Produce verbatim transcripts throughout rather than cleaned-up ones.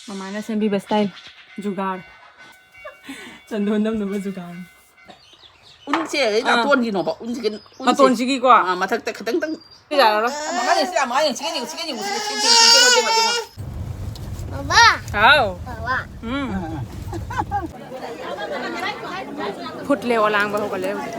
ꯃꯃꯥꯅ ꯁꯦꯝꯕꯤꯕ ꯁ꯭ꯇꯥꯏꯜ, ꯖꯨꯒꯥꯔ꯫ ꯆꯟꯗꯣꯟ ꯅꯝꯅꯕ ꯖꯨꯒꯥꯔ꯫ ꯎꯟꯁꯦ ꯑꯩ ꯅꯥꯇꯣꯟꯒꯤꯅꯣꯕ꯫ ꯎꯟꯁꯤꯒꯤ ꯎꯟꯁꯦ꯫ ꯃꯇꯣꯟꯁꯤꯒꯤꯀꯣ? ꯑꯥ, ꯃꯊꯛꯇ ꯈꯤꯇꯪꯇꯪ꯫ ꯌꯥꯔꯔꯣꯏ꯫ ꯃꯉꯥꯅꯤ ꯁꯤ ꯌꯥꯝ ꯃꯉꯥꯅꯤ ꯁꯤꯒꯅꯤ ꯁꯤꯒꯅꯤ ꯁꯤꯒꯅꯤ ꯁꯤꯒꯅꯤ ꯁꯤꯒꯅꯤ ꯁꯤꯒꯅꯤ ꯕꯕꯥ, ꯍꯥꯎ꯫ ꯕꯕꯥ, ꯎꯝ꯫ ꯐꯨꯠꯂꯦ, ꯑꯣꯂꯥꯡꯕ ꯍꯧꯒꯠꯂꯦ ꯍꯧꯖꯤꯛ꯫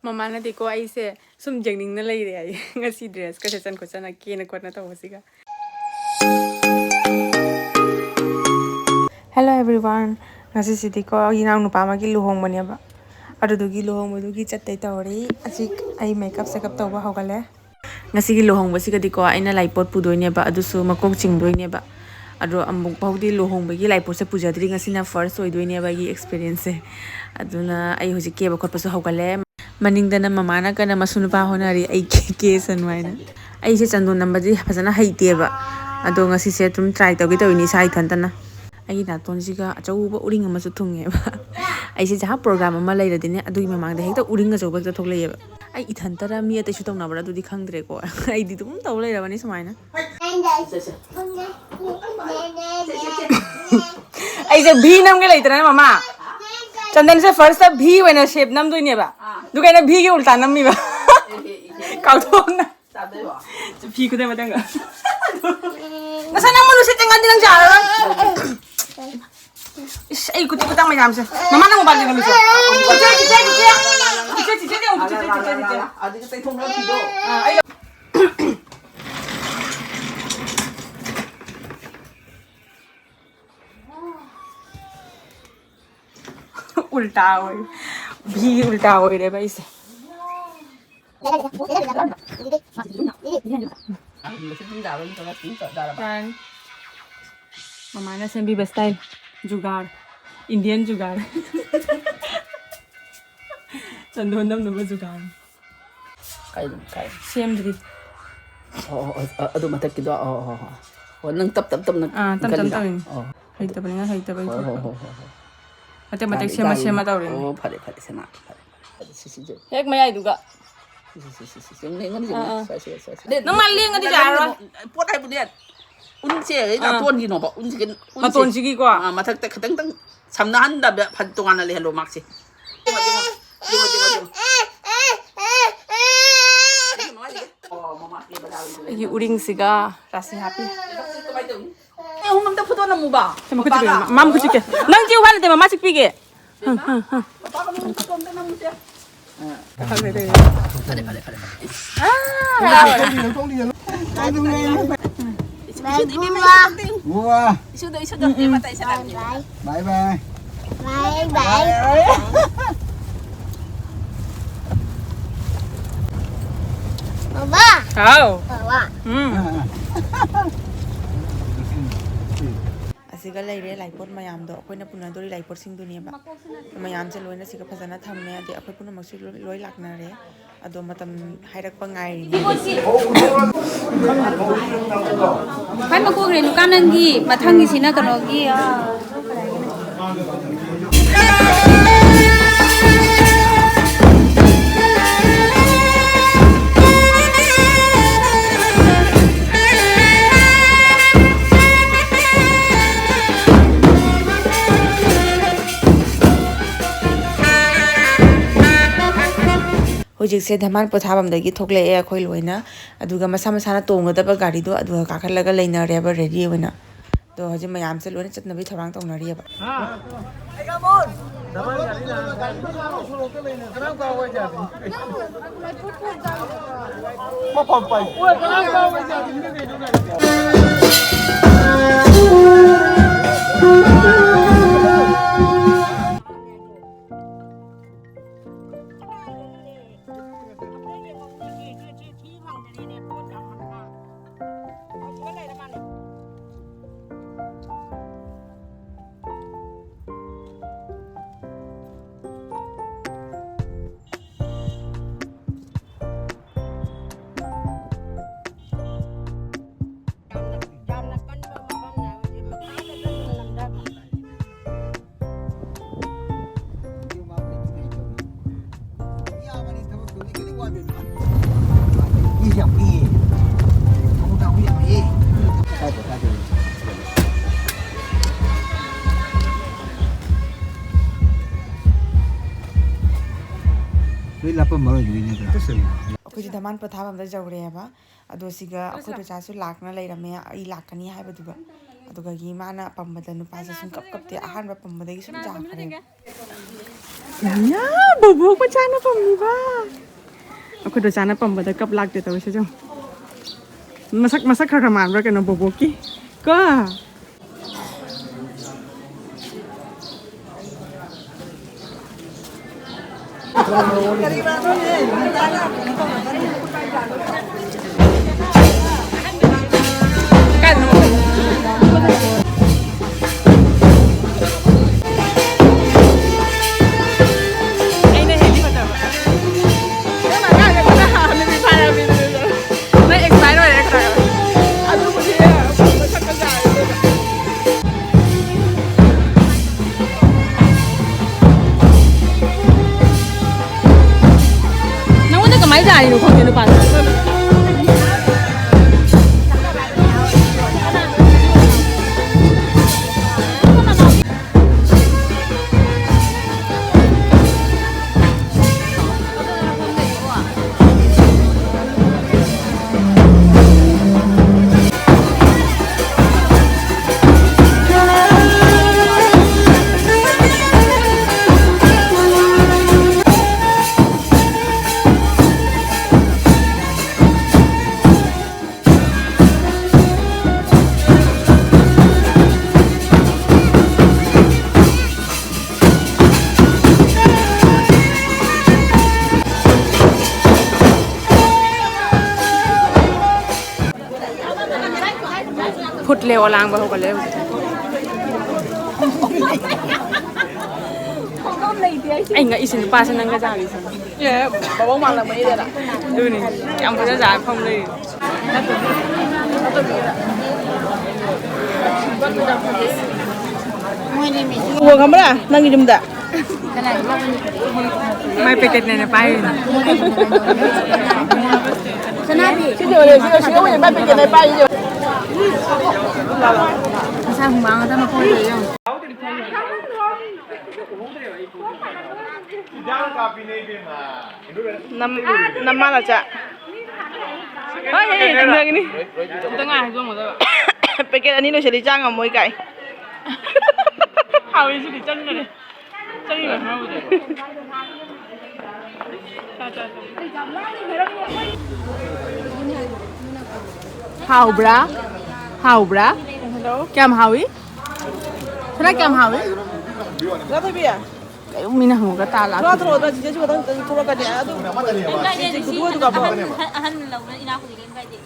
ꯃꯃꯥꯅꯗꯤꯀꯣ ꯑꯩꯁꯦ ꯁꯨꯝ ꯌꯦꯡꯅꯤꯡꯅ ꯂꯩꯔꯦ ꯍꯥꯏꯌꯦ꯫ ꯉꯁꯤ ꯗ꯭ꯔꯦꯁꯀ ꯁꯦꯠꯆꯟ ꯈꯣꯠꯆꯟꯅ ꯀꯦꯅ ꯈꯣꯠꯅ ꯇꯧꯕꯁꯤꯒ꯫ Hello everyone, ꯉꯁꯤꯁꯤꯗꯤꯀꯣ ꯑꯩꯒꯤ ꯏꯅꯥꯎꯅꯨꯄꯥ ꯑꯃꯒꯤ ꯂꯨꯍꯣꯡꯕꯅꯦꯕ꯫ ꯑꯗꯨꯗꯨꯒꯤ ꯂꯨꯍꯣꯡꯕꯗꯨꯒꯤ ꯆꯠꯇꯩ ꯇꯧꯔꯤ꯫ ꯍꯧꯖꯤꯛ ꯑꯩ ꯃꯦꯀꯞ ꯁꯦꯀꯞ ꯇꯧꯕ ꯍꯧꯒꯠꯂꯦ꯫ ꯉꯁꯤꯒꯤ ꯂꯨꯍꯣꯡꯕꯁꯤꯒꯗꯤꯀꯣ ꯑꯩꯅ ꯂꯥꯏꯄꯣꯠ ꯄꯨꯗꯣꯏꯅꯦꯕ, ꯑꯗꯨꯁꯨ ꯃꯀꯣꯛ ꯆꯤꯡꯗꯣꯏꯅꯦꯕ꯫ ꯑꯗꯣ ꯑꯃꯨꯛ ꯐꯥꯎꯗꯤ ꯂꯨꯍꯣꯡꯕꯒꯤ ꯂꯥꯏꯄꯣꯠꯁꯦ ꯄꯨꯖꯗ꯭ꯔꯤ꯫ ꯉꯁꯤꯅ ꯐꯥꯔꯁ ꯑꯣꯏꯗꯣꯏꯅꯦꯕ ꯑꯩꯒꯤ ꯑꯦꯛꯁꯄꯤꯔꯤꯌꯦꯟꯁꯁꯦ꯫ ꯑꯗꯨꯅ ꯑꯩ ꯍꯧꯖꯤꯛ ꯀꯦꯕ ꯈꯣꯠꯄꯁꯨ ꯍꯧꯒꯠꯂꯦ꯫ ꯃꯅꯤꯡꯗꯅ ꯃꯃꯥꯅ ꯀꯟꯅ ꯃꯁꯨ ꯅꯨꯄꯥ ꯍꯣꯠꯅꯔꯤ, ꯑꯩ ꯀꯦ-, ꯀꯦꯁꯅꯨ ꯍꯥꯏꯅ꯫ ꯑꯩꯁꯦ ꯆꯟꯗꯣꯟ ꯅꯝꯕꯗꯤ ꯐꯖꯅ ꯍꯩꯇꯦꯕ꯫ ꯑꯗꯣ ꯉꯁꯤꯁꯦ ꯑꯗꯨꯝ ꯇ꯭ꯔꯥꯏ ꯇꯧꯒꯦ ꯇꯧꯔꯤꯅꯤ ꯏꯁꯥ ꯏꯊꯟꯇꯅ꯫ ꯑꯩꯒꯤ ꯅꯥꯇꯣꯟꯁꯤꯒ ꯑꯆꯧꯕ ꯎꯔꯤꯡ ꯑꯃꯁꯨ ꯊꯨꯡꯉꯦꯕ꯫ ꯑꯩꯁꯦ ꯖꯍꯥ ꯄ꯭ꯔꯣꯒ꯭ꯔꯥꯝ ꯑꯃ ꯂꯩꯔꯗꯤꯅꯦ, ꯑꯗꯨꯒꯤ ꯃꯃꯥꯡꯗ ꯍꯦꯛꯇ ꯎꯔꯤꯡ ꯑꯆꯧꯕ ꯍꯦꯛꯇ ꯊꯣꯛꯂꯛꯑꯦꯕ꯫ ꯑꯩ ꯏꯊꯟꯇꯔ ꯃꯤ ꯑꯇꯩꯁꯨ ꯇꯧꯅꯕ꯭ꯔꯥ ꯑꯗꯨꯗꯤ ꯈꯪꯗ꯭ꯔꯦꯀꯣ꯫ ꯑꯩꯗꯤ ꯑꯗꯨꯝ ꯇꯧ ꯂꯩꯔꯕꯅꯤ ꯁꯨꯃꯥꯏꯅ꯫ ꯑꯩꯁꯦ ꯚꯤ ꯅꯝꯒꯦ ꯂꯩꯇ꯭ꯔꯅꯦ ꯃꯃꯥ꯫ ꯆꯟꯗꯟꯁꯦ ꯐꯥꯔꯁꯇ ꯚꯤ ꯑꯣꯏꯅ ꯁꯦꯞ ꯅꯝꯗꯣꯏꯅꯦꯕ, ꯑꯗꯨꯒ ꯑꯩꯅ ꯚꯤꯒꯤ ꯎꯜꯇꯥ ꯅꯝꯃꯤꯕ꯫ ꯀꯥꯎꯊꯣꯛꯅ꯫ ꯐꯤ ꯈꯨꯗꯩ ꯃꯊꯪꯒ꯫ ꯉꯁꯥꯏ ꯅꯪ ꯃꯅꯨꯡ ꯁꯦꯠꯇꯦ ꯉꯥꯟꯗꯤ ꯅꯪ ꯌꯥꯔꯔꯣꯏ꯫ ꯏꯁ, ꯑꯩ ꯈꯨꯠꯇ ꯈꯨꯠꯇ ꯃꯌꯥꯝꯁꯦ꯫ ꯃꯃꯥ ꯅꯪ ꯃꯣꯕꯥꯏꯜ ꯌꯦꯡꯍꯜꯂꯨꯁꯦ꯫ ꯆꯤꯆꯦ, ꯆꯤꯆꯦ, ꯆꯤꯆꯦ꯫ ꯆꯤꯆꯦ, ꯆꯤꯆꯦ, ꯌꯦꯡꯉꯨ, ꯆꯤꯆꯦ, ꯆꯤꯆꯦ, ꯆꯤꯆꯦ, ꯆꯤꯆꯦ꯫ ꯑꯗꯨꯒ ꯇꯩꯊꯣꯛꯅꯕ ꯐꯤꯗꯣ꯫ ꯑꯥ, ꯑꯩ ꯎꯜꯇꯥ ꯑꯣꯏ꯫ ꯚꯤ ꯎꯜꯇꯥ ꯑꯣꯏꯔꯦꯕ ꯑꯩꯁꯦ꯫ ꯃꯃꯥꯅ ꯁꯦꯝꯕꯤꯕ ꯁ꯭ꯇꯥꯏꯜ ꯖꯨꯒꯥꯔ, ꯏꯟꯗꯤꯌꯟ ꯖꯨꯒꯥꯔ꯫ ꯆꯟꯗꯣꯟ ꯅꯝꯅꯕ ꯖꯨꯒꯥꯔ꯫ ꯀꯥꯏꯗꯅꯣ? ꯀꯥꯏꯗꯅꯣ? ꯁꯦꯝꯗ꯭ꯔꯤ꯫ ꯑꯣ, ꯑꯣ, ꯑꯣ, ꯑꯗꯨ ꯃꯊꯛꯀꯤꯗꯣ꯫ ꯑꯣ, ꯑꯣ, ꯑꯣ, ꯑꯣ꯫ ꯑꯣ, ꯅꯪ ꯇꯞ ꯇꯞ ꯇꯞꯅ ꯑꯥ, ꯇꯞ ꯇꯞ ꯏꯟꯈꯠꯂꯤꯔꯣ? ꯇꯧꯔꯤꯅꯤ꯫ ꯑꯣ꯫ ꯍꯩꯇꯕꯅꯤꯅ ꯍꯩꯇꯕꯩ ꯍꯣꯏ, ꯍꯣꯏ, ꯊꯣꯛꯄ꯫ ꯍꯣꯏ, ꯍꯣꯏ, ꯍꯣꯏ꯫ ꯃꯇꯦꯛ ꯃꯇꯦꯛ ꯁꯦꯝꯃ ꯁꯦꯝꯃ ꯇꯧꯔꯤꯅꯦ꯫ ꯑꯣ, ꯐꯔꯦ, ꯐꯔꯦ, ꯁꯦꯝꯃ, ꯐꯔꯦ, ꯐꯔꯦ꯫ ꯁꯤ, ꯁꯤ, ꯁꯤ꯫ ꯍꯦꯛ ꯃꯌꯥꯏꯗꯨꯒ꯫ ꯁꯤ, ꯁꯤ, ꯁꯤ, ꯁꯤ, ꯁꯤ꯫ ꯌꯦꯡꯉꯨꯅꯦ, ꯌꯦꯡꯉꯨꯅꯦ, ꯑꯥ, ꯑꯥ꯫ ꯁ꯭ꯋꯥꯏ, ꯁ꯭ꯋꯥꯏ, ꯁ꯭ꯋꯥꯏ, ꯁ꯭ꯋꯥꯏ꯫ ꯅꯪ ꯃꯥ ꯂꯦꯡꯉꯗꯤ ꯌꯥꯔꯔꯣꯏ꯫ ꯄꯣꯠ ꯍꯥꯏꯕꯨꯅꯦ, ꯎꯟꯁꯦ ꯑꯩ ꯑꯥ꯫ ꯅꯥꯇꯣꯟꯒꯤꯅꯣꯕ, ꯎꯟꯁꯤꯒꯤ, ꯎꯟꯁꯦ꯫ ꯃꯇꯣꯟꯁꯤꯒꯤꯀꯣ? ꯑꯥ, ꯃꯊꯛꯇ ꯈꯤꯇꯪ ꯁꯝꯅꯍꯟꯗꯕ ꯐꯠ ꯇꯣꯉꯥꯟꯅ ꯂꯩꯍꯜꯂꯣ ꯃꯥꯛꯁꯦ꯫ ꯌꯦꯡꯉꯣ, ꯌꯦꯡꯉꯣ, ꯌꯦꯡꯉꯣ, ꯌꯦꯡꯉꯣ꯫ ꯑꯩꯒꯤ ꯎꯔꯤꯡꯁꯤꯒ ꯔꯥꯁꯤ ꯍꯥꯞꯄꯤ꯫ ꯀꯃꯥꯏꯅ ꯇꯧꯅꯤ? ꯑꯦ, ꯑꯍꯨꯝ ꯑꯝꯇ ꯐꯨꯠꯇꯣꯛ ꯅꯝꯃꯨꯕ꯫ ꯁꯤ ꯃꯈꯨꯠ ꯆꯤꯛꯄꯤꯒꯦ꯫ ꯃꯥ ꯃꯈꯨꯠ ꯆꯤꯛꯀꯦ꯫ ꯅꯪ ꯆꯤꯛꯎ ꯍꯥꯏ ꯅꯠꯇꯦ, ꯃꯃꯥ ꯆꯤꯛꯄꯤꯒꯦ꯫ ꯍꯪ, ꯍꯪ, ꯍꯪ꯫ ꯃꯄꯥꯒ ꯃꯈꯨꯠ ꯐꯣꯇꯣ ꯑꯝꯇ ꯅꯝꯃꯨꯁꯦ꯫ ꯐꯔꯦ, ꯐꯔꯦ, ꯐꯔꯦ꯫ ꯏꯁꯨꯗꯣ, ꯏꯁꯨꯗꯣ, ꯏꯕꯦꯝꯃ, ꯇꯥꯏꯁꯜꯂꯛꯑꯕꯅꯦ꯫ ꯕꯥꯏ ꯕꯥꯏ꯫ ꯕꯥꯏ ꯕꯥꯏ꯫ ꯕꯥꯕꯥ꯫ ꯍꯥꯎ꯫ ꯕꯥꯕꯥ꯫ ꯎꯝ꯫ ꯑꯥ, ꯑꯥ꯫ ꯑꯁꯤꯒ ꯂꯩꯔꯦ ꯂꯥꯏꯄꯣꯠ ꯃꯌꯥꯝꯗꯣ, ꯑꯩꯈꯣꯏꯅ ꯄꯨꯅꯗꯣꯔꯤ ꯂꯥꯏꯄꯣꯠꯁꯤꯡꯗꯨꯅꯦꯕ꯫ ꯃꯌꯥꯝꯁꯦ ꯂꯣꯏꯅ ꯁꯤꯒ ꯐꯖꯅ ꯊꯝꯃꯦ, ꯑꯗꯩ ꯑꯩꯈꯣꯏ ꯄꯨꯝꯅꯃꯛꯁꯨ ꯂꯣꯏ, ꯂꯣꯏ ꯂꯥꯛꯅꯔꯦ꯫ ꯑꯗꯣ ꯃꯇꯝ ꯍꯥꯏꯔꯛꯄ ꯉꯥꯏꯔꯤꯅꯦ꯫ ꯈ꯭ꯋꯥꯏ ꯃꯀꯣꯛ ꯔꯦꯅꯨꯀꯥ, ꯅꯪꯒꯤ ꯃꯊꯪꯒꯤꯁꯤꯅ ꯀꯩꯅꯣꯒꯤ, ꯑꯥ, ꯍꯧꯖꯤꯛꯁꯦ ꯙꯃꯥꯟ ꯄꯣꯊꯥꯐꯝꯗꯒꯤ ꯊꯣꯛꯂꯛꯑꯦ ꯑꯩꯈꯣꯏ ꯂꯣꯏꯅ꯫ ꯑꯗꯨꯒ ꯃꯁꯥ ꯃꯁꯥꯅ ꯇꯣꯡꯒꯗꯕ ꯒꯥꯔꯤꯗꯣ ꯑꯗꯨꯒ ꯀꯥꯈꯠꯂꯒ ꯂꯩꯅꯔꯦꯕ ready ꯑꯣꯏꯅ꯫ ꯑꯗꯣ ꯍꯧꯖꯤꯛ ꯃꯌꯥꯝꯁꯦ ꯂꯣꯏꯅ ꯆꯠꯅꯕꯒꯤ ꯊꯧꯔꯥꯡ ꯇꯧꯅꯔꯤꯑꯕ꯫ ꯌꯥꯝꯅ, ꯌꯥꯝꯅ ꯀꯟꯕ ꯃꯐꯝꯅꯦ ꯍꯥꯏꯕꯗꯤ ꯃꯈꯥꯗ ꯂꯩꯕ ꯂꯝꯗꯝ꯫ ꯂꯣꯏ ꯂꯥꯞꯄꯝꯃꯔꯣꯏ, ꯂꯣꯏꯅꯗ꯭ꯔꯥ? ꯑꯩꯈꯣꯏꯁꯦ ꯙꯃꯥꯟ ꯄꯣꯊꯥꯐꯝꯗ ꯌꯧꯔꯦꯕ꯫ ꯑꯗꯣ ꯁꯤꯒ ꯑꯩꯈꯣꯏ ꯗꯣꯆꯥꯁꯨ ꯂꯥꯛꯅ ꯂꯩꯔꯝꯃꯦ, ꯑꯩ ꯂꯥꯛꯀꯅꯤ ꯍꯥꯏꯕꯗꯨꯒ꯫ ꯑꯗꯨꯒꯒꯤ ꯃꯥꯅ ꯄꯝꯕꯗ ꯅꯨꯄꯥꯁꯦ ꯁꯨꯝ ꯀꯞ ꯀꯞꯇꯦ, ꯑꯍꯥꯟꯕ ꯄꯝꯕꯗꯒꯤ ꯁꯨꯝ ꯌꯥꯈ꯭ꯔꯦ꯫ ꯌꯥ, ꯕꯣꯕꯣꯛ ꯃꯆꯥꯅ ꯄꯝꯃꯤꯕ꯫ ꯑꯩꯈꯣꯏ ꯗꯣꯆꯥꯅ ꯄꯝꯕꯗ ꯀꯞ ꯂꯥꯛꯇꯦ ꯇꯧꯔꯤꯁꯦ ꯁꯨꯝ꯫ ꯃꯁꯛ, ꯃꯁꯛ ꯈꯔ ꯈꯔ ꯃꯥꯟꯕ꯭ꯔꯥ ꯀꯩꯅꯣ ꯕꯣꯕꯣꯛꯀꯤ? ꯀꯣ? ꯅꯪ ꯑꯦꯛꯁꯄꯥꯌꯔ ꯑꯣꯏꯔꯦ ꯈꯔ ꯈꯔ꯫ ꯑꯗꯨꯕꯨꯗꯤ ꯃꯁꯛꯇ ꯌꯥꯔꯦ ꯑꯗꯨꯒ꯫ ꯅꯪꯉꯣꯟꯗ ꯀꯃꯥꯏꯅ ꯌꯥꯔꯤꯅꯣ ꯈꯪꯗꯦ ꯅꯨꯄꯥꯗꯣ꯫ ꯐꯨꯠꯂꯦ, ꯑꯣꯂꯥꯡꯕ ꯍꯧꯒꯠꯂꯦ ꯍꯧꯖꯤꯛ꯫ ꯑꯩ ꯉꯛꯏꯁꯦ ꯅꯨꯄꯥꯁꯦ ꯅꯪꯒ ꯆꯥꯔꯤꯁꯦ꯫ ꯑꯦ, ꯕꯥꯕꯣꯛ ꯃꯥꯜꯂꯝꯃꯅꯤꯗꯅ꯫ ꯑꯗꯨꯅꯤ, ꯌꯥꯝ ꯐꯖꯅ ꯆꯥꯔ ꯐꯝ ꯂꯩꯔꯤ꯫ ꯎꯕ ꯈꯪꯕ꯭ꯔꯥ ꯅꯪꯒꯤ ꯌꯨꯝꯗ? ꯃꯥꯏ ꯄꯦꯀꯦꯠꯅꯦꯅ ꯄꯥꯏꯔꯤꯅꯦ꯫ ꯁꯅꯥꯕꯤ꯫ ꯁꯤꯗꯤ ꯑꯣꯏꯔꯦ, ꯁꯤꯗ ꯁꯤꯗ ꯑꯣꯏꯔꯦ, ꯃꯥꯏ ꯄꯦꯀꯦꯠꯅꯦ ꯄꯥꯏꯔꯤꯁꯦ꯫ ꯃꯁꯥ ꯍꯨꯃꯥꯡ ꯉꯥꯛꯇ ꯃꯈꯣꯡꯗ ꯌꯦꯡꯉꯨ꯫ ꯅꯝ-, ꯅꯃꯥ ꯅꯆꯥ꯫ ꯍꯣꯏ, ꯍꯦ, ꯍꯦ, ꯇꯨꯝꯊꯒꯅꯤ꯫ ꯑꯝꯇ ꯉꯥꯏ ꯍꯥꯏꯗꯣꯛꯑꯝꯒꯗꯕ꯫ ꯄꯦꯀꯦꯠ ꯑꯅꯤ ꯂꯣꯏꯁꯤꯜꯂꯤ, ꯆꯥ ꯉꯝꯃꯣꯏ ꯀꯥꯏ꯫ ꯍꯥꯎꯏ ꯁꯤꯗꯤ, ꯆꯟꯈꯔꯦ꯫ ꯆꯟꯈꯔꯦ ꯃꯥꯕꯨꯗꯤ꯫ ꯆꯥ, ꯆꯥ, ꯆꯥ꯫ ꯍꯥꯎꯕ꯭ꯔꯥ? ꯍꯥꯎꯕ꯭ꯔꯥ? ꯍꯜꯂꯣ꯫ ꯀꯌꯥꯝ ꯍꯥꯎꯏ? ꯁꯅꯥ, ꯀꯌꯥꯝ ꯍꯥꯎꯏ? ꯁꯅꯥꯊꯣꯏꯕꯤ꯫ ꯀꯩꯅꯣ ꯃꯤꯅ ꯍꯪꯉꯒ ꯇꯥ ꯂꯥꯛꯈꯤ꯫ ꯁꯅꯥ ꯊꯣꯛꯂꯛꯑꯣ, ꯆꯤꯆꯦꯁꯨ ꯃꯊꯪ ꯊꯣꯛꯂꯛꯀꯅꯤ꯫ ꯑꯗꯨ ꯆꯤꯆꯦ ꯈꯨꯗꯣꯜꯗꯨ ꯀꯥꯞꯄꯛꯑꯣ꯫ ꯑꯍꯟ ꯂꯧꯅ ꯏꯅꯥꯛ ꯈꯨꯜꯂꯤ ꯀꯩꯝ ꯀꯥꯏꯗꯦ꯫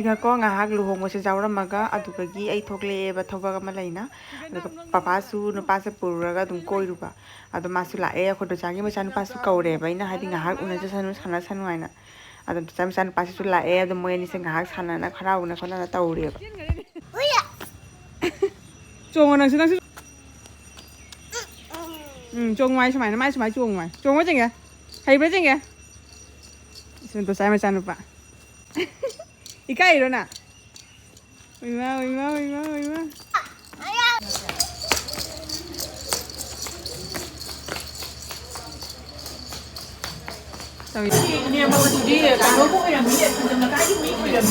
ꯉꯥꯏꯈꯣ, ꯉꯥꯏꯍꯥꯛ ꯂꯨꯍꯣꯡꯕꯁꯦ ꯌꯥꯎꯔꯝꯃꯒ ꯑꯗꯨꯗꯒꯤ ꯑꯩ ꯊꯣꯛꯂꯛꯑꯦꯕ ꯊꯕꯛ ꯑꯃ ꯂꯩꯅ꯫ ꯑꯗꯨꯒ ꯄꯄꯥꯁꯨ ꯅꯨꯄꯥꯁꯦ ꯄꯨꯔꯒ ꯑꯗꯨꯝ ꯀꯣꯏꯔꯨꯕ꯫ ꯑꯗꯣ ꯃꯥꯁꯨ ꯂꯥꯛꯑꯦ, ꯑꯩꯈꯣꯏ ꯗꯣꯆꯥꯒꯤ ꯃꯆꯥꯅꯨꯄꯥꯁꯨ ꯀꯧꯔꯦꯕ ꯑꯩꯅ, ꯍꯥꯏꯗꯤ ꯉꯥꯏꯍꯥꯛ ꯎꯅꯖꯁꯅꯨ, ꯁꯥꯟꯅꯁꯅꯨ ꯍꯥꯏꯅ꯫ ꯑꯗꯣ ꯗꯣꯆꯥ ꯃꯆꯥꯅꯨꯄꯥꯁꯤꯁꯨ ꯂꯥꯛꯑꯦ꯫ ꯑꯗꯣ ꯃꯣꯏ ꯑꯅꯤꯁꯦ ꯉꯥꯏꯍꯥꯛ ꯁꯥꯟꯅꯅ ꯈꯔꯥꯎꯅ ꯈꯣꯠꯅꯅ ꯇꯧꯔꯦꯕ꯫ ꯆꯣꯡꯉꯣ ꯅꯪꯁꯨ, ꯅꯪꯁꯨ꯫ ꯎꯝ, ꯆꯣꯡꯉꯨ ꯍꯥꯏ ꯁꯨꯃꯥꯏꯅ, ꯃꯥꯏ ꯁꯨꯃꯥꯏꯅ ꯆꯣꯡꯉꯨ ꯍꯥꯏ꯫ ꯆꯣꯡꯉꯣ ꯆꯦꯡꯒꯦ꯫ ꯍꯩꯕ꯭ꯔꯥ ꯆꯦꯡꯒꯦ? ꯏꯁ, ꯗꯣꯆꯥꯏ ꯃꯆꯥꯅꯨꯄꯥ꯫ ꯏꯀꯥꯏꯔꯣ ꯅꯪ? ꯎꯏꯃꯥ, ꯎꯏꯃꯥ, ꯎꯏꯃꯥ, ꯎꯏꯃꯥ꯫ ꯇꯧꯏ꯫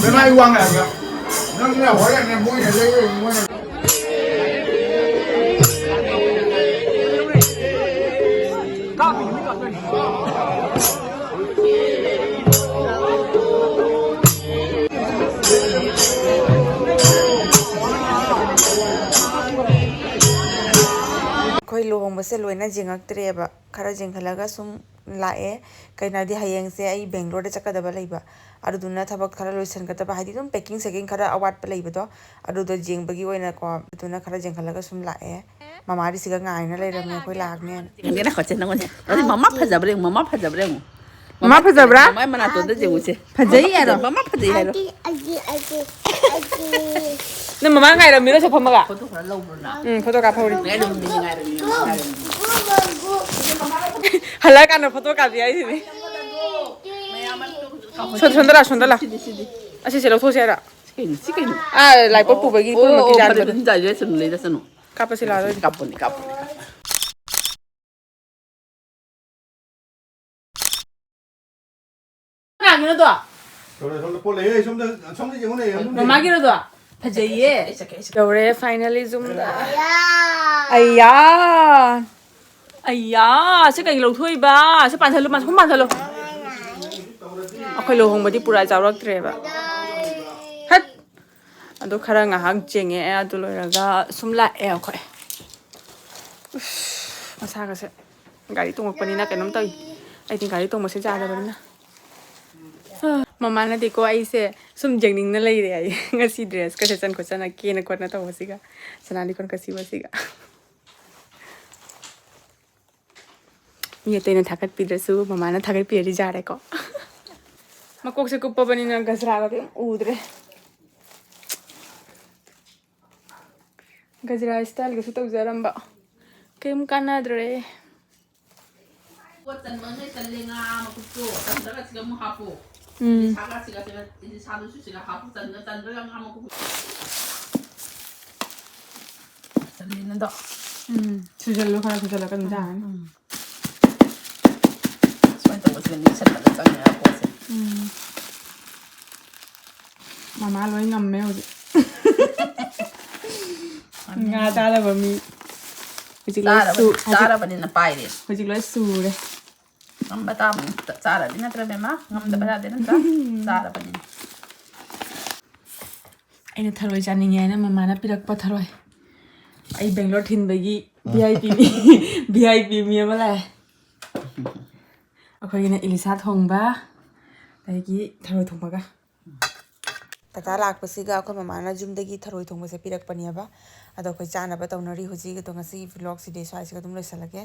ꯕꯦꯝꯃ, ꯑꯩ ꯋꯥ ꯉꯥꯡꯒꯦ꯫ ꯅꯪꯅ ꯍꯣꯔꯦꯟꯅꯦ ꯃꯣꯏꯅ ꯂꯩꯔꯣꯏ, ꯃꯣꯏꯅ ꯑꯩꯈꯣꯏ ꯂꯨꯍꯣꯡꯕꯁꯦ ꯂꯣꯏꯅ ꯌꯦꯡꯉꯛꯇ꯭ꯔꯦꯕ, ꯈꯔ ꯌꯦꯡꯍꯜꯂꯒ ꯁꯨꯝ ꯂꯥꯛꯑꯦ꯫ ꯀꯩꯅꯣ ꯍꯥꯏꯗꯤ, ꯍꯌꯦꯡꯁꯦ ꯑꯩ ꯕꯦꯡꯒ꯭ꯂꯣꯔꯗ ꯆꯠꯀꯗꯕ ꯂꯩꯕ, ꯑꯗꯨꯗꯨꯅ ꯊꯕꯛ ꯈꯔ ꯂꯣꯏꯁꯤꯟꯒꯗꯕ, ꯍꯥꯏꯗꯤ ꯑꯗꯨꯝ packing sacking ꯈꯔ ꯑꯋꯥꯠꯄ ꯂꯩꯕꯗꯣ, ꯑꯗꯨꯗꯣ ꯌꯦꯡꯕꯒꯤ ꯑꯣꯏꯅꯀꯣ, ꯑꯗꯨꯅ ꯈꯔ ꯌꯦꯡꯍꯜꯂꯒ ꯁꯨꯝ ꯂꯥꯛꯑꯦ꯫ ꯃꯃꯥꯗꯤ ꯁꯤꯒ ꯉꯥꯏꯅ ꯂꯩꯔꯝꯃꯦ ꯑꯩꯈꯣꯏ ꯂꯥꯛꯅꯦꯅ꯫ ꯌꯦꯡꯒꯦ, ꯅꯈꯣꯠꯁꯦ ꯅꯪꯉꯣꯅꯦ꯫ ꯑꯗꯨꯗꯤ ꯃꯃꯥ ꯐꯖꯕ꯭ꯔꯥ ꯌꯦꯡꯉꯨ, ꯃꯃꯥ ꯐꯖꯕ꯭ꯔꯥ ꯌꯦꯡꯉꯨ꯫ ꯃꯃꯥ ꯐꯖꯕ꯭ꯔꯥ? ꯃꯃꯥ ꯃꯅꯥꯇꯣꯟꯗ ꯌꯦꯡꯉꯨꯁꯦ꯫ ꯐꯖꯩ ꯃꯃꯥ ꯍꯥꯏꯔꯣ? ꯐꯖ-, ꯃꯃꯥ ꯐꯖꯩ ꯍꯥꯏꯔꯣ? ꯑꯩꯒꯤ, ꯑꯩꯒꯤ, ꯑꯩꯒꯤ, ꯑꯩꯒꯤ꯫ ꯅꯪ ꯃꯃꯥ ꯉꯥꯏꯔꯝꯃꯤꯔꯣ ꯁꯤ ꯐꯝꯃꯒ? ꯐꯣꯇꯣ ꯈꯔ ꯂꯧꯕ꯭ꯔꯣ ꯅꯪ? ꯎꯝ, ꯐꯣꯇꯣ ꯀꯥꯞꯍꯧꯔꯤ꯫ ꯉꯥꯏꯔꯝꯃꯤꯅꯦ, ꯉꯥꯏꯔꯝꯃꯤꯅꯦ, ꯃꯃꯥ ꯉꯥꯏꯔꯝꯃꯤꯅꯦ꯫ ꯍꯜꯂꯛꯑꯀꯥꯟꯗ ꯐꯣꯇꯣ ꯀꯥꯞꯄꯤ ꯍꯥꯏꯁꯤꯅꯤ꯫ ꯁꯣꯝ-, ꯁꯣꯝꯗ ꯂꯥꯎ, ꯁꯣꯝꯗ ꯂꯥꯎ꯫ ꯁꯤꯗꯤ, ꯁꯤꯗꯤ꯫ ꯑꯁꯤꯁꯦ ꯂꯧꯊꯣꯛꯁꯦ ꯍꯥꯏꯔꯣ? ꯁꯤ ꯀꯩꯅꯣ? ꯁꯤ ꯀꯩꯅꯣ? ꯑꯥ, ꯂꯥꯏꯄꯣꯠ ꯑꯣ, ꯄꯨꯕꯒꯤ ꯑꯣ, ꯄꯨꯔꯃꯛꯀꯤ ꯑꯣ, ꯐꯔꯦ, ꯌꯥꯟꯕꯗꯣ꯫ ꯑꯗꯨꯝ ꯌꯥꯏ, ꯌꯥꯏꯁꯅꯨ, ꯂꯩꯔꯁꯅꯨ꯫ ꯀꯥꯞꯄꯁꯤ ꯂꯥꯛꯑꯣ ꯑꯗꯨꯗꯤ꯫ ꯀꯥꯞꯄꯅꯤ, ꯀꯥꯞꯄꯅꯤ꯫ ꯀꯅꯥꯒꯤꯅꯣꯗꯣ? ꯁꯣꯝꯗ, ꯁꯣꯝꯗ ꯄꯣꯠ ꯂꯩꯌꯦ, ꯁꯣꯝꯗ, ꯁꯣꯝꯗ ꯌꯦꯡꯉꯨꯅꯦ, ꯌꯦꯡꯉꯨꯅꯦ꯫ ꯃꯃꯥꯒꯤꯔꯣꯗꯣ? ꯐꯖꯩꯌꯦ꯫ ꯌꯧꯔꯦ finally ꯌꯨꯝꯗ꯫ ꯑꯌꯥ! ꯑꯌꯥ! ꯁꯤ ꯀꯩꯒꯤ ꯂꯧꯊꯣꯛꯏꯕ? ꯁꯤ ꯄꯥꯟꯊꯜꯂꯨ, ꯃꯁꯨꯝ ꯄꯥꯟꯊꯜꯂꯨ꯫ ꯑꯩꯈꯣꯏ ꯂꯨꯍꯣꯡꯕꯗꯤ ꯄꯨꯔꯥ ꯌꯥꯎꯔꯛꯇ꯭ꯔꯦꯕ꯫ ꯍꯠ! ꯑꯗꯨ ꯈꯔ ꯉꯥꯏꯍꯥꯛ ꯌꯦꯡꯉꯛꯑꯦ, ꯑꯗꯨ ꯂꯣꯏꯔꯒ ꯁꯨꯝ ꯂꯥꯛꯑꯦ ꯑꯩꯈꯣꯏ꯫ ꯎꯁ, ꯃꯁꯥꯒꯁꯦ ꯒꯥꯔꯤ ꯇꯣꯡꯉꯛꯄꯅꯤꯅ ꯀꯩꯅꯣꯝ ꯇꯧꯏ꯫ ꯑꯩꯗꯤ ꯒꯥꯔꯤ ꯇꯣꯡꯕꯁꯦ ꯌꯥꯗꯕꯅꯤꯅ꯫ ꯃꯃꯥꯅꯗꯤꯀꯣ ꯑꯩꯁꯦ ꯁꯨꯝ ꯌꯦꯡꯅꯤꯡꯅ ꯂꯩꯔꯦ ꯍꯥꯏꯌꯦ꯫ ꯉꯁꯤ ꯗ꯭ꯔꯦꯁꯀ ꯁꯦꯠꯆꯟ ꯈꯣꯠꯆꯟꯅ ꯀꯦꯅ ꯈꯣꯠꯅ ꯇꯧꯕꯁꯤꯒ, ꯁꯅꯥ ꯂꯤꯛꯀꯣꯟ ꯀꯁꯤꯕꯁꯤꯒ꯫ ꯃꯤ ꯑꯇꯩꯅ ꯊꯥꯒꯠꯄꯤꯗ꯭ꯔꯁꯨ ꯃꯃꯥꯅ ꯊꯥꯒꯠꯄꯤꯔꯗꯤ ꯌꯥꯔꯦꯀꯣ꯫ ꯃꯀꯣꯛꯁꯦ ꯀꯨꯞꯄꯕꯅꯤꯅ ꯒꯖꯔꯥꯒ ꯀꯩꯝ ꯎꯗ꯭ꯔꯦ꯫ ꯒꯖꯔꯥ ꯁ꯭ꯇꯥꯏꯜꯒꯁꯨ ꯇꯧꯖꯔꯝꯕ꯫ ꯀꯩꯝ ꯀꯥꯟꯅꯗ꯭ꯔꯦ꯫ ꯄꯣꯠ ꯆꯟꯕ ꯅꯣꯏ ꯆꯜꯂꯦ, ꯉꯥ ꯃꯀꯨꯞꯇꯣ ꯆꯟꯗ꯭ꯔꯒ ꯁꯤꯗ ꯑꯃꯨꯛ ꯍꯥꯞꯄꯣ꯫ ꯎꯝ꯫ ꯏꯂꯤꯁꯥꯒ ꯁꯤꯒ, ꯁꯤꯒ, ꯏꯂꯤꯁꯥꯗꯨꯁꯨ ꯁꯤꯒ ꯍꯥꯞꯄꯨ, ꯆꯟꯗ-, ꯆꯟꯗ꯭ꯔꯒ ꯉꯥ ꯃꯀꯨꯞ꯫ ꯆꯜꯂꯦꯅꯗꯣ꯫ ꯎꯝ꯫ ꯁꯨꯖꯜꯂꯨ, ꯈꯔ ꯁꯨꯖꯜꯂꯒ ꯑꯗꯨꯝ ꯆꯥꯔꯅꯤ꯫ ꯎꯝ꯫ ꯁꯨꯃꯥꯏꯅ ꯇꯧꯕꯁꯤꯒ ꯅꯤꯛꯁꯟꯕꯗ ꯆꯪꯉꯦꯕ ꯄꯣꯠꯁꯦ꯫ ꯎꯝ꯫ ꯃꯃꯥ ꯂꯣꯏ ꯉꯝꯃꯦ ꯍꯧꯖꯤꯛ꯫ ꯉꯝꯃꯦ꯫ ꯉꯥ ꯆꯥꯗꯕ ꯃꯤ꯫ ꯍꯧꯖꯤꯛ ꯂꯣꯏ ꯆꯥꯔꯕꯅꯤ-, ꯁꯨ-, ꯍꯧꯖꯤꯛ ꯆꯥꯔꯕꯅꯤꯅ ꯄꯥꯏꯔꯦ꯫ ꯍꯧꯖꯤꯛ ꯂꯣꯏ ꯁꯨꯔꯦ꯫ ꯉꯝꯕ ꯇꯥꯕꯅꯤ꯫ ꯆꯥꯔꯗꯤ ꯅꯠꯇ꯭ꯔ ꯕꯦꯝꯃ? ꯉꯝꯗꯕ ꯌꯥꯗꯦ ꯅꯠꯇ꯭ꯔ? ꯎꯝ꯫ ꯆꯥꯔꯕꯅꯤꯅ꯫ ꯑꯩꯅ ꯊꯔꯣꯏ ꯆꯥꯅꯤꯡꯉꯦ ꯍꯥꯏꯅ ꯃꯃꯥꯅ ꯄꯤꯔꯛꯄ ꯊꯔꯣꯏ꯫ ꯑꯩ ꯕꯦꯡꯒ꯭ꯂꯣꯔ ꯊꯤꯟꯕꯒꯤ ꯚꯤ ꯑꯥꯏ ꯄꯤ ꯃꯤ, ꯚꯤ ꯑꯥꯏ ꯄꯤ ꯃꯤ ꯑꯃ ꯂꯥꯛꯑꯦ꯫ ꯑꯩꯈꯣꯏꯒꯤꯅ ꯏꯂꯤꯁꯥ ꯊꯣꯡꯕ, ꯑꯗꯒꯤ ꯊꯔꯣꯏ ꯊꯣꯡꯕꯒ꯫ ꯇꯇꯥ ꯂꯥꯛꯄꯁꯤꯒ ꯑꯩꯈꯣꯏ ꯃꯃꯥꯅ ꯌꯨꯝꯗꯒꯤ ꯊꯔꯣꯏ ꯊꯣꯡꯕꯁꯦ ꯄꯤꯔꯛꯄꯅꯦꯕ꯫ ꯑꯗꯣ ꯑꯩꯈꯣꯏ ꯆꯥꯅꯕ ꯇꯧꯅꯔꯤ ꯍꯧꯖꯤꯛ꯫ ꯑꯗꯣ ꯉꯁꯤꯒꯤ vlogꯁꯤꯗꯤ ꯁ꯭ꯋꯥꯏꯁꯤꯒ ꯑꯗꯨꯝ ꯂꯣꯏꯁꯤꯜꯂꯒꯦ꯫